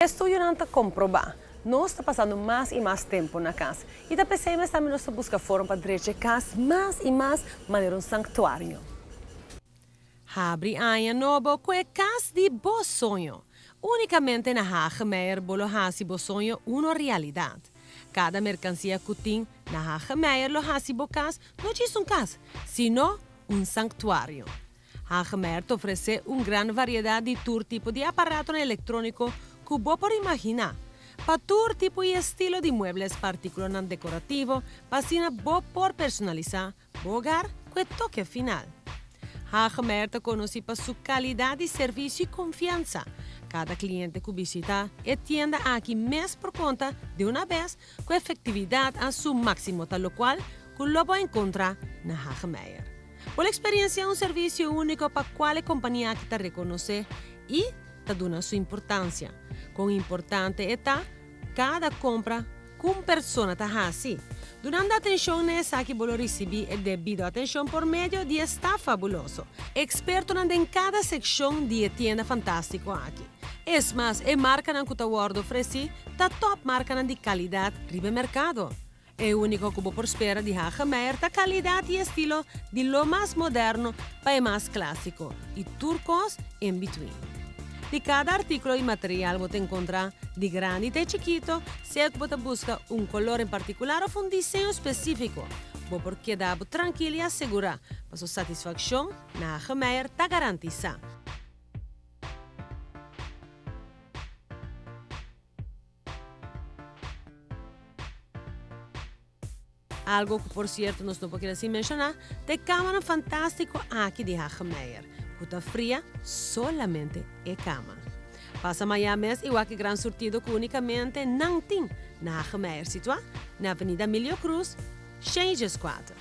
Estudionan ta komprobá, nos ta pasando mas i mas tempu na kas i ta p'esei mes tambe nos ta buska forma pa drecha e kas mas i mas manera un sanktuario. Habri aña nobo ku e kas di bo soño! Únikamente na Hagemeyer bo lo hasi bo soño uno realidat. Kada merkansia ku tin na Hagemeyer lo hasi bo kas no djis un kas, sino un sanktuario. Hagemeyer ta ofresé un gran variedat di tur tipo di aparatonan elektróniko ku bo por imaginá, pa tur tipo i estilo di muebles, partíkulonan dekorativo, pa asina bo por personalisá bo hogar ku e toke final. Hagemeyer ta konosí pa su kalidat di servisio i konfiansa. Kada kliente ku bishitá e tienda aki mes por konta di una bes ku efektividat a su máksimo ta lokual ku lo bo enkontrá na Hagemeyer. Por experiencia un servicio unico pa cual e compania aki ta reconoce y ta duna su importancia. Con importante e ta cada compra cu un persona ta haci. Dunando atencion na esaki bo lo ricibi e debido atencion por medio di e staf fabuloso, expertonan den cada seccion di e tienda fantastico aki. Es mas, e marcanan cu ta wordo ofreci ta top marcanan di calidad riba e mercado. E úniko ku bo por spera di Hagemeyer ta kalidat i estilo di lo mas moderno pa e mas klásiko i tur kos in between. Di kada artíkulo i material bo ta enkontrá, di grandi te chikito, sea ku bo ta buska un kolor en partikular òf un diseño spesífiko, bo por keda bo trankil i asegurá paso satisfakshon na Hagemeyer ta garantisá. Algo ku por sierto nos no por keda sin menshoná ta e kamanan fantástiko aki di Hagemeyer, ku ta fria solamente e kama. Pasa maña mes i wak e gran surtido ku únikamente nan tin na Hagemeyer, situá na Avenida Emilio Cruz, 104.